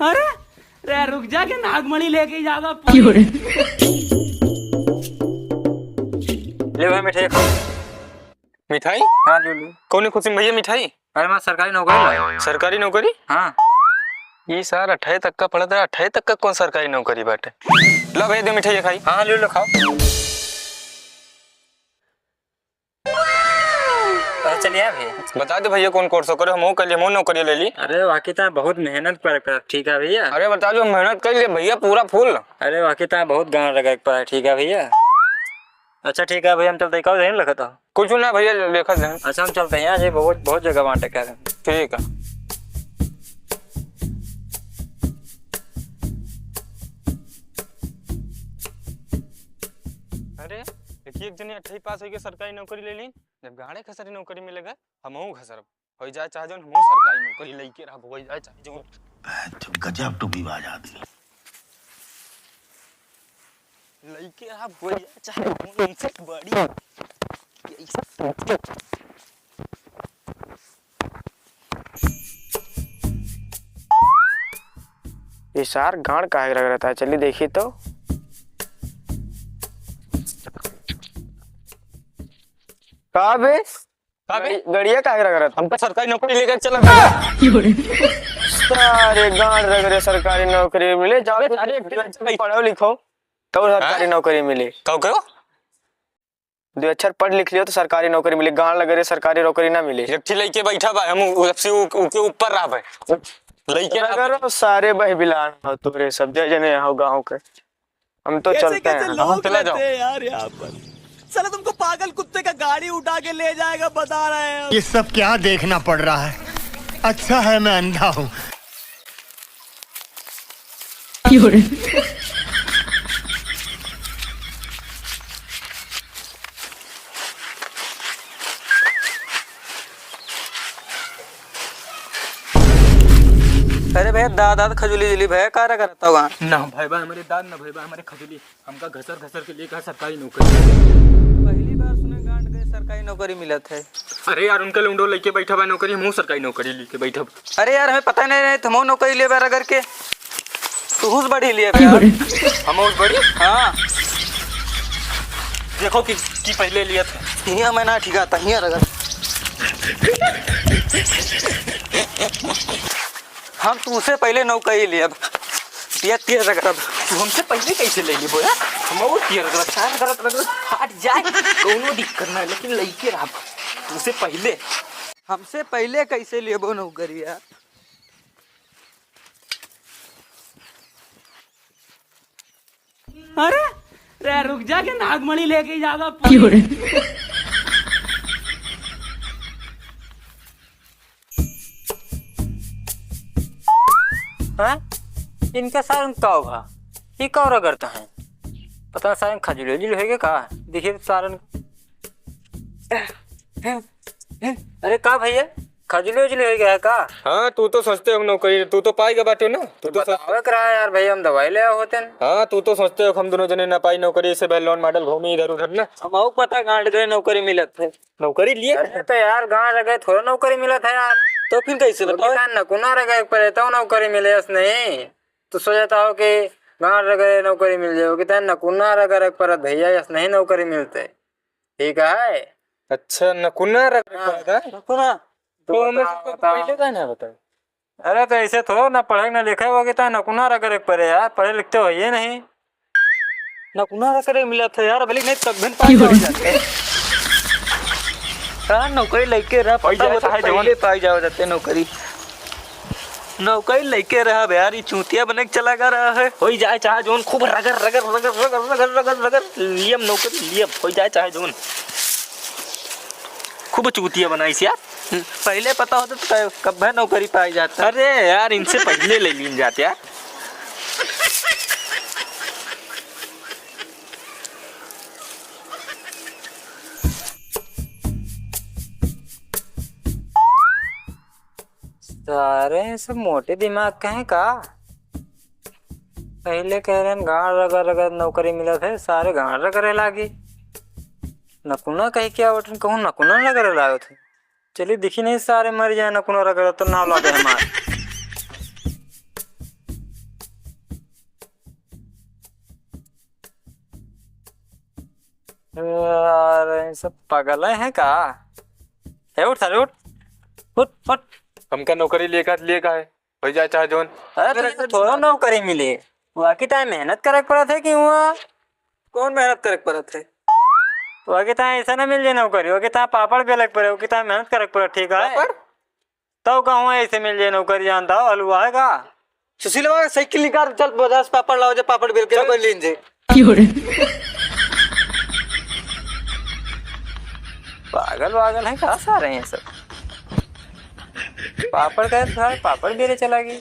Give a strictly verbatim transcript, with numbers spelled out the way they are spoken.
अरे, रे, रुक जा, के नागमणि लेके जागा। क्यों रे? ले भाई, मिठाई खाओ। मिठाई? हाँ, ले लो। कौन खुशी में भैया मिठाई? अरे, मैं सरकारी नौकरी ला। सरकारी नौकरी? हाँ। ई सार अठाई तक का पढ़त है, अठाई तक का कौन सरकारी नौकरी बाटे? ला भैया, दे मिठाई खाई। हाँ, ले लो, खाओ। अरे चलिए भैया। बता दे भैया, कौन कोर्स करे, हमहू कइले, हमहू नौकरी ले ली। अरे वाकई तो बहुत मेहनत पर, ठीक है भैया। अरे बता दो, मेहनत कइले भैया, पूरा फुल। अरे वाकई तो बहुत गाँव लगा पर, ठीक है भैया। अच्छा ठीक है भैया, हम चलते हैं, का ध्यान रखता हो? कुछ ना भैया, देखत हैं। अच्छा हम चलते हैं, आज ये बहुत, बहुत जगह बांटे कह रहे हैं। ठीक है। अरे, देखिए, एक जने अठई पास होइके सरकारी नौकरी ले ली। जब गाड़े खसरी नौकरी मिलेगा, हमहू घसरब। होई जाए चाहे जौन, हमहू सरकारी नौकरी लइके रहब, होई जाए चाहे जौन। तो गजब टोपीबाज आदमी। लइके रहब, होई जाए चाहे जौन, इनसे बड़ी। ऐसा सोच के ये सार गांड काहे रगड़ता है? चलिए देखिए तो। का बे? का बे? गड़ी-, गड़िया काहे रगड़त? हमका सरकारी नौकरी लेके चला। सारे गांड रगड़े, सरकारी नौकरी मिले, जाओ अरे, अरे, अरे, पढ़ो लिखो, तब सरकारी हाँ? नौकरी मिले। का कहो? दो अक्षर पढ़ लिख लियो तो सरकारी नौकरी मिले, गांड लगे रे, सरकारी नौकरी ना मिले। एक ठे लइके बैठा बा, हम उ-, सबसे उ-, उके ऊपर रहबे। लइके रहबे। रगड़ो सारे बहबिलान हो तोरे सब, जय जने हो गाँव के। हम तो कैसे चलते कैसे हैं। लोग हाँ, चला जाओ। रहते हैं यार यहाँ पर। साला तुमको पागल कुत्ते का गाड़ी उठा के ले जाएगा, बता रहे हैं हम। ये सब क्या देखना पड़ रहा है? अच्छा है मैं अंधा हूँ। अरे भैया, दाद, दाद खजूली उजूली भैया, का रहा करता हुआ? ना भाई बा, हमारे दाद ना भाई बा, हमारे खजूली। हमका घसर घसर के लेकर सरकारी नौकरी। पहली बार सुने गांड गए सरकारी नौकरी मिलत है। अरे यार, उनका लौंडो लेके बैठा बा नौकरी, हमहू सरकारी नौकरी लेके बैठब। अरे यार, हमें पता नहीं रहे, हमहू नौकरी लेबे रगड़ के। तू हुस बढ़ी लिए बे यार। हम हुस बढ़ी? हाँ। देखो कि, कि पहले लिए थे। हियाँ मैं ना ठिकाता, हियाँ रगड़। हम तुमसे पहले नौकरी लेब। या तेज रगड़ब। तू हमसे पहले कैसे ले लेबो यार? हम और तेज रगड़ब, चार रगड़ब, रगड़ब, फाट जाए, कौनो दिक्कत ना, लेकिन लइके रहब। तुमसे पहले। हमसे पहले कैसे लेबो नौकरी यार? अरे, रे रुक जा के नागमणि लेके जागा। क्यों रे? हाँ? इनका सारन का होगा? ये का रगड़ता है? पता ना सारन खजूल उजूल होइगे का? देखिए तो सारन। अरे का भैया, खजूल उजूल होइगे है का? हाँ, तू तो सोचते हो नौकरी, तू तो पाइगा बाटे ना, तू तो तो सोच- बतावे के रहा यार भैया, हम दवाई ले आओ होते न। हाँ, तू तो सोचते हो हम दोनों जने ना पाई नौकरी, इसे भाई loan model घूमी इधर उधर ना। हम आऊ पता गांड गए नौकरी मिलत है। नौकरी लिए? अरे तो यार, गांड रगड़े थोड़ा नौकरी मिलत है यार। तो फिर कैसे तो बताओ? किसान नकुना रगड़े पर तो नौकरी मिले अस नहीं। तो सोचता हो कि गांड रगड़े नौकरी मिल जाए, कि तैं नकुना रगड़े पर भैया अस नहीं नौकरी मिलते। ठीक है। अच्छा, नकुना रगड़े हाँ। पर है? नकुना। तो तो हमें बताओ, सबको बताओ। पहले का ना बताओ। अरे तो ऐसे थोड़ा ना पढ़े ना लिखे हो कि तैं नकुना रगड़े परे यार, पढ़े लिखते हो ये नहीं। नकुना रगड़े मिलत है यार, भले नहीं तब भी पाई जाओ जाते। यार नौकरी लइके रहा, पता जाए होता चाहे पहले जवन। पाई जाओ जाते नौकरी। नौकरी लइके रहा बे यार, ये चूतिया बने के चला गा रहा है। होई जाए चाहे जौन, खूब रगड़, रगड़, लियम नौकरी, लियम, होई जाए चाहे जौन। खूब चूतिया बनाइस यार। पहले पता होता तो क-, कब्बे नौकरी पाई जाता। अरे यार, इनसे पहले ले लीन जाते यार। सारे सब मोटे दिमाग के हैं का? पहले कह रहे हैं गांड रगड़ रगड़ नौकरी मिलत है, सारे गांड रगड़े लागी। नकुना कही क्या उठन कहूँ नकुना रगड़े लागत है। चलिए देखी नहीं सारे मर जाए नकुना रगड़ तो नाम लागे हमार। यार, ये सब पागल हैं का? ए, उठ सारे, उठ। उठ, उठ। हमका नौकरी लेकर लिए का है? हो जाए चाहे जोन। अरे, तो थोड़ा नौकरी मिले। वहाँ की ताईं मेहनत करे के पड़त है कि हुआ? कौन मेहनत करे के पड़त है? वहाँ की ताईं ऐसा ना मिल जाए नौकरी, वहाँ की ताईं पापड़ बेले के पड़े, वहाँ की ताईं मेहनत करे के पड़े, ठीक है? पापड़? तब कहूँ ऐसे मिल जाए नौकरी, जानता हो, हलवा है का? सुशीलवा, साइकिल निकाल, चल बाजार से पापड़ लाओ, जे पापड़ बेल के चल। कोई लीन जे। पागल वागल है का सारे ये सब? पापड़ का था, पापड़ बेले चला गई।